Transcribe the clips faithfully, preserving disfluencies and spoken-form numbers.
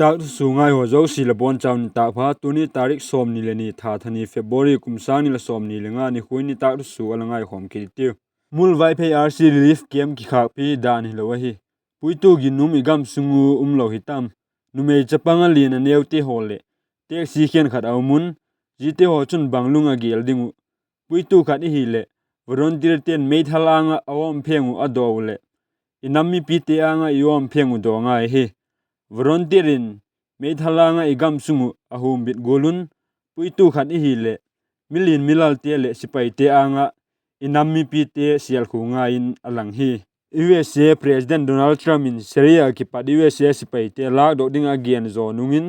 Nitâk thusua ngai haw zosia la bawn chau nitâk pha. Tuni tarik sawmni le ni, tha thani February, kum sâng ni le sawmni le nga nikhua in nitâk thusua la ngaikhawm kit i tiu. Mual Vaiphei R C relief camp kikhâkpi dan hilo ahi. Puitu ginum i gam sung u umlo hi tam? Numei chapang a lian a neute haw leh taxi khenkhat a um un, ziate haw chun bang lung a gel ding uh? Puitu khat i hileh, volunteerte'n meithal âng ah a awm pheng uh a daw uh leh, i nam mipite âng ah i awm pheng uh daw ngai ahi. Volunteer in meithal âng ah i gam sung uh a humbit gual un, puitu khat i hileh, milian milalte leh sipaite âng ah i nam mipite sêlkhu ngai in a lang hi. U S A President Donald Trump in Syria kipat U S A sipaite lâkdok ding ah a gen zaw nung in,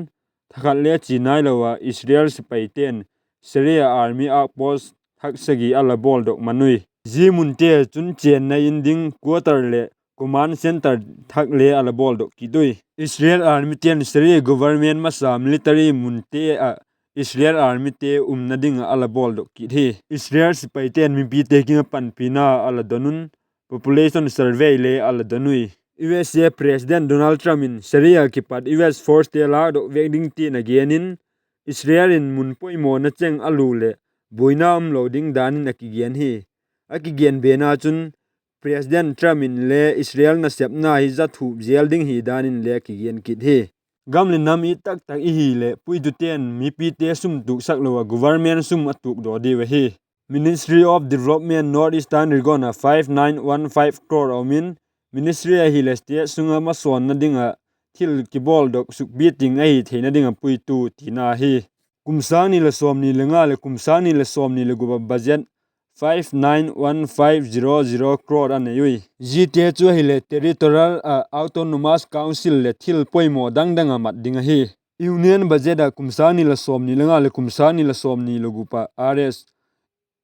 thakhat le chia nailo ah Israel sipaite'n Syria Army outpost thak sagi a la bawldok man ui. Zia munte chun chênna in ding quarter leh command centre thak le a la bawldok kit ui. Israel Armyte'n Syria government masa military munte ah Israel Armyte umna ding ah a la bawldok kit hi. Israel sipaite'n mipite kiang ah panpina a la don un, population survey le a la don ui. U S A President Donald Trump in Syria kipat U S forcete lâkdok vek ding ti'n a gen in, Israel in mun poimawna cheng a lût leh buaina umlo ding dan in a kigen hi. A kigen bena chun, President Trump in le Israel nasepna hi zathup zel ding hi dan in le a kigen kit hi. Gam leh nam it tak tak i hileh puitute'n mipite sum tuksak lo ah government sum a tukdaw diu ahi. Ministry of Development North Eastern Region ah five nine one five crore a um in, ministry ahileh state sung ah masawnna ding ah thil kibawldok sukpi ting ahi theina ding ah puitu tina ahi. Kum sâng ni leh sawmni le nga leh kum sâng ni leh sawmni le gup ah budget five nine one five zero zero crore a nei ui. Ziate chu ahileh territorial ah autonomous council leh thil poimaw dang dang ah mat ding ahi. Union budget ah kum sâng ni leh sawmni le nga leh kum sâng ni leh sawmni le gup ah R S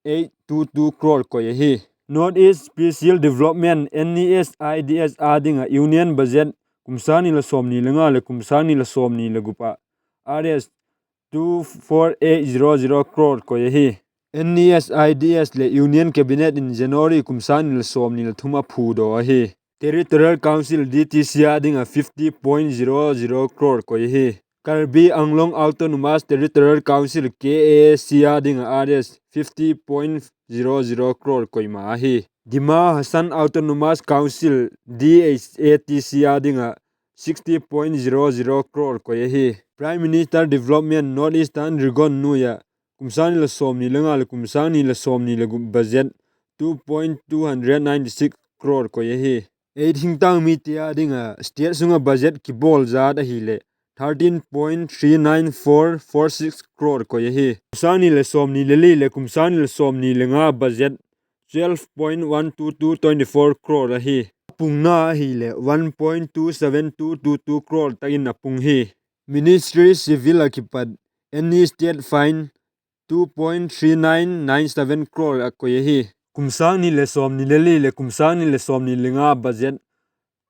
eight two two crore koi ahi. North East Special Development, N E S I D S â ding ah Union budget kum sâng ni leh sawmni le nga leh kum sâng ni leh sawmni le gup ah R S two four eight zero zero crore koi ahi. N E S I D S leh Union Cabinet in January kum sâng ni leh sawmni le thum a phudaw ahi. Territorial Council, D T C â ding ah fifty point zero zero crore koi ahi. Karbi Anglong Autonomous Territorial Council, K A A C â ding ah R S fifty point zero zero crore koima ahi. Dima Hasao Autonomous Council, D H A C â ding ah sixty point zero zero crore koi ahi. Prime Minister Development North Eastern Region nuai ah kum sâng ni leh sawmni le nga leh kum sâng ni leh sawmni le gup budget two point two hundred ninety six crore koi ahi. Ei thingtang mite â ding ah state sung ah budget kibawl zat ahileh thirteen point three nine four four six crore koi ahi. Kum sâng ni leh sawmni le li leh kum sâng ni leh sawmni le nga budget twelve point one two two twenty four crore ahi. A pungna ahileh one point two seven two two two crore tak in a pung hi. Ministry Civil ah kipat any state fine two point three nine nine seven crore a koi ahi. Kum sâng ni leh sawmni le li leh kum sâng ni leh sawmni le nga budget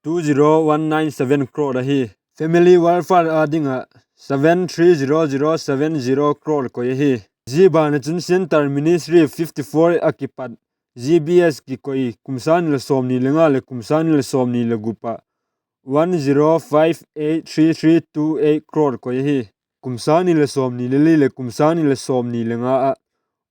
two zero one nine seven crore ahi. Family Welfare â ding ah seven three zero zero seven zero crore koi ahi. Zia ban ah chun Centre Ministry fifty four ah kipat G B S kikoi kum sâng ni leh sawmni le nga leh kum sâng ni leh sawmni le gup ah one zero five eight three three two eight crore koi ahi. Kum sâng ni leh sawmni le li leh kum sâng ni leh sawmni le nga ah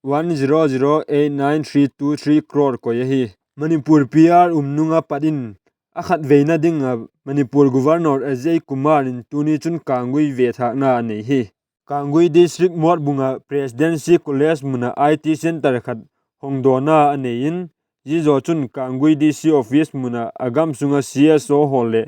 one zero zero eight nine three two three crore koi ahi. Manipur P R um nung ah pat in a khatveina ding ah Manipur Governor Ajay Kumar in tuni chun Kanggui vethâkna a nei hi. Kanggui District Motbung ah Presidency College mun ah I T Centre khat hongdawna a nei in, zia zaw chun Kanggui D C Office mun ah a gam sung ah C S O haw leh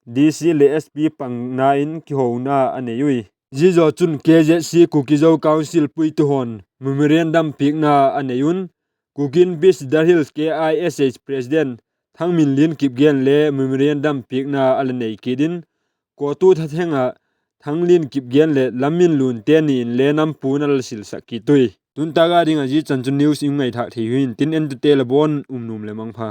D C leh S P pangna in kihona a nei ui. Zia zaw chun K Z C Kuki-Zo Council puitu haw'n memorandum piakna a nei un, Kuki Inpi Cedar Hills K I S H President Thangminlian Kipgen le memorandum piakna a la nei kit in, CoTU thatheng ah Thanglian Kipgen leh Lamminlun teni in le nampuan a la silsak kit ui. Tun tâk â ding ah zia chan chu news i ngaithâk thei hi'ntin, entute la bawn um nuam leh mangpha.